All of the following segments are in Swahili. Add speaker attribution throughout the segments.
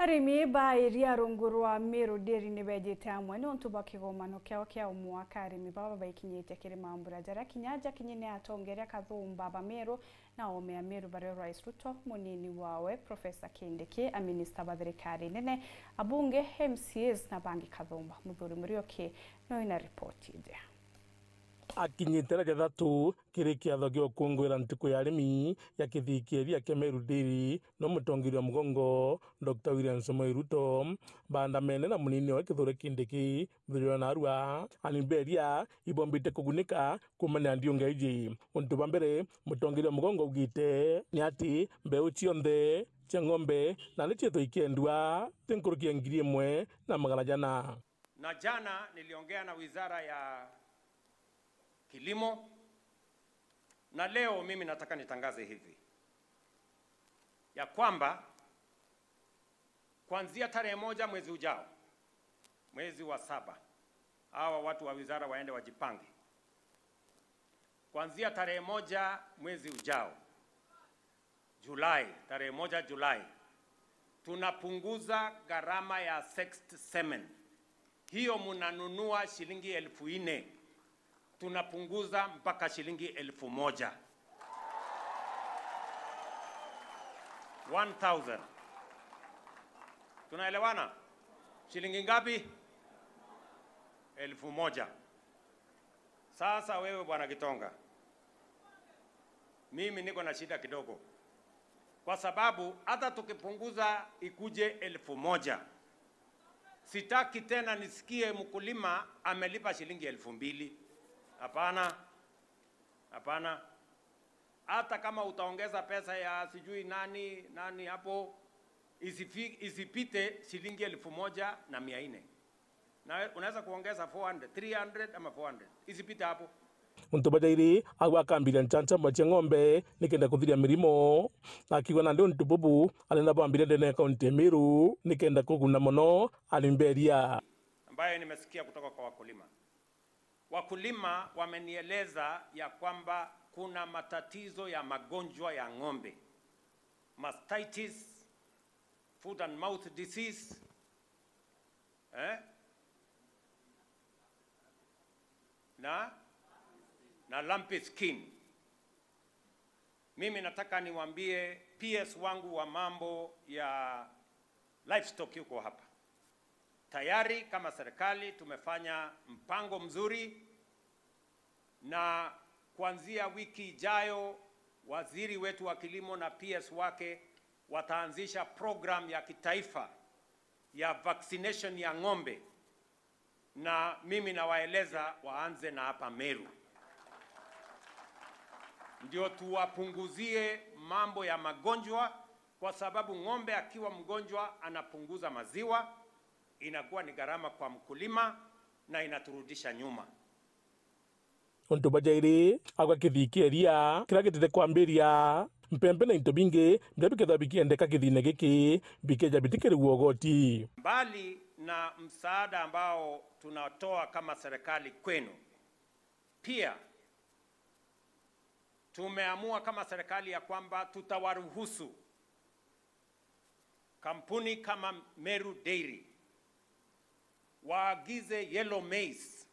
Speaker 1: Arimi ba iria rungu rwa Meru Dairy ni bejete amwe ni untu bwa kigomano kiao kia omwaka. Arimi baba baikinyite kirima mbura jara kinyaja kinyine atongeria kathumba ba Meru na ome a Meru bare Rais Ruto munini wawe Professor Kindiki a minister ba thirikari nene abunge MCAs na bangi kathumba. Muthuri Murioki no ina ripoti ije.
Speaker 2: Akinyitera jathatu kiri kiatho gia ukungwira ntuku ya arimi ya kithikiria kia Meru Dairy no mutongoria mugongo Dr. William Samoei Ruto bandamene na munini wa Kithure Kindiki muthuri na Arua animberia ibombite kugunika kumana ndiunga iji. Untu wa mbere mutongoria mugongo ugite ni ati mbeu cionthe cia ng'ombe na ni cietho ikiendwa tinkurukia 1,400.
Speaker 3: Na jana niliongea na wizara ya kilimo, na leo mimi nataka nitangaze hivi ya kwamba kuanzia tarehe 1 mwezi ujao, mwezi wa 7, hawa watu wa wizara waende wajipange. Kuanzia tarehe 1 mwezi ujao, Julai, tarehe 1 Julai, tunapunguza gharama ya sexed semen. Hiyo munanunua shilingi 4,000. Tunapunguza mpaka shilingi 1,000. 1,000. Tunaelewana? Shilingi ngapi? 1,000. Sasa wewe bwana Gitonga, mimi niko na shida kidogo, kwa sababu hata tukipunguza ikuje 1,000, sitaki tena nisikie mkulima amelipa shilingi 2,000. Hapana, hapana. Hata kama utaongeza pesa ya sijui nani nani hapo, isipite shilingi 1,400. Na unaweza kuongeza 400, 300 ama 400. Isipite hapo.
Speaker 2: Untu bajairi agwa kambiria nchancha mwa ng'ombe nikenda kuthiria mirimo akiwa na ndio ntububu alenda bambiria ndene kaunti Meru nikenda kuguna mono alimberia.
Speaker 3: Ambayo nimesikia kutoka kwa wakulima. Wakulima wamenieleza ya kwamba kuna matatizo ya magonjwa ya ng'ombe, mastitis, foot and mouth disease, na lumpy skin. Mimi nataka niwaambie PS wangu wa mambo ya livestock yuko hapa. Tayari kama serikali tumefanya mpango mzuri, na kuanzia wiki ijayo waziri wetu wa kilimo na PS wake wataanzisha program ya kitaifa ya vaccination ya ng'ombe, na mimi nawaeleza waanze na hapa Meru, ndio tuwapunguzie mambo ya magonjwa, kwa sababu ng'ombe akiwa mgonjwa anapunguza maziwa, inakuwa ni gharama kwa mkulima na inaturudisha nyuma.
Speaker 2: Untu bajairi agwa kithikiria kira gitete kwambiria mpembe na into bingi ndabiketha bikiendeka kithine giki bikeja bitikirigwo ugoti.
Speaker 3: Mbali na msaada ambao tunatoa kama serikali kwenu, pia tumeamua kama serikali ya kwamba tutawaruhusu kampuni kama Meru Dairy waagize yellow maize,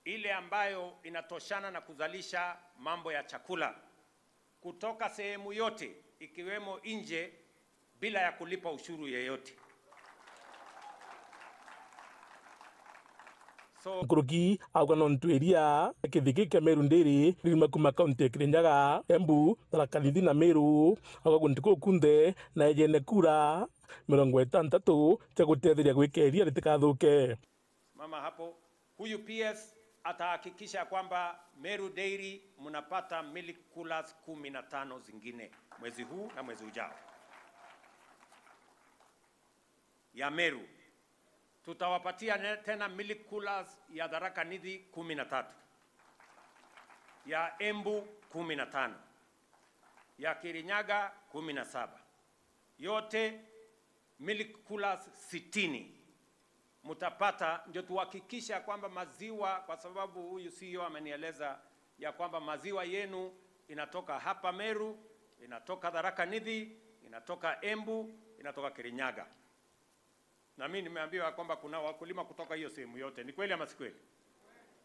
Speaker 3: ile ambayo inatoshana na kuzalisha mambo ya chakula kutoka sehemu yote ikiwemo nje, bila ya kulipa ushuru yeyote.
Speaker 2: So Nkuruki auga no ntwiria kithiki kia Meru Dairy ririma kuma kaunti ya Kirinyaga, Embu, Tharaka Nithi na Meru auga guntuku kunthe na ejene kura 60 cha gutetheria gwika iria ritikathuke.
Speaker 3: Mama hapo, huyu PS atahakikisha kwamba Meru Dairy mnapata milk coolers 15 zingine mwezi huu na mwezi ujao ya Meru. Tutawapatia tena milk coolers ya Tharaka Nithi 13, ya Embu 15, ya Kirinyaga 17. Yote milk coolers 60 mutapata, ndio tuhakikisha kwamba maziwa, kwa sababu huyu CEO amenieleza ya kwamba maziwa yenu inatoka hapa Meru, inatoka Tharaka Nithi, inatoka Embu, inatoka Kirinyaga. Na mimi nimeambiwa kwamba kuna wakulima kutoka hiyo sehemu yote. Ni kweli ama si kweli?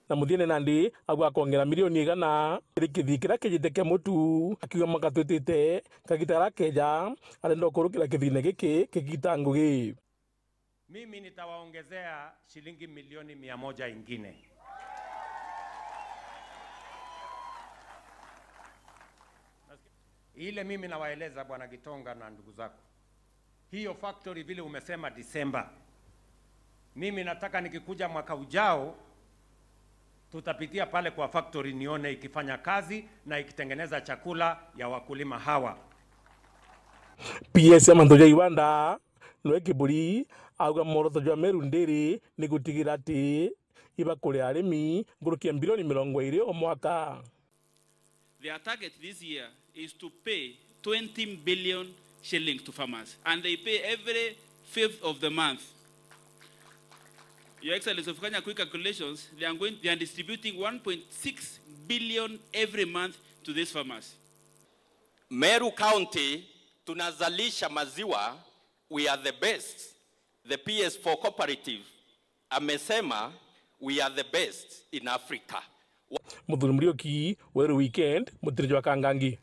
Speaker 2: Na muthiene nandi agwa kongera milioni igana ri kithii kiria kijite kia mutu akiuga makatwitite kagitara keja arenda kurukira kithiine giki kigita ngugi.
Speaker 3: Mimi nitawaongezea shilingi milioni 100 ingine. Ile mimi nawaeleza Bwana Gitonga na ndugu zako, hiyo factory vile umesema Disemba, mimi nataka nikikuja mwaka ujao tutapitia pale kwa factory nione ikifanya kazi na ikitengeneza chakula ya wakulima hawa.
Speaker 2: PS ya mandu ya iwanda Noe Kiburi auga muoroto jwa Meru Dairy ni gutigira ati ibakuri arimi ngurukia bilioni 20 o mwaka.
Speaker 4: Their target this year is to pay 20 billion shillings to farmers, and they pay every 5th of the month. Your Excellency, of Kenya quick calculations, they are distributing 1.6 billion every month to these farmers.
Speaker 5: Meru County tunazalisha maziwa, we are the best. The PS4 cooperative amesema we are the best in Africa.
Speaker 2: Muthuri Muriuki, Weru Weekend, Mutirijo wa Kangangi.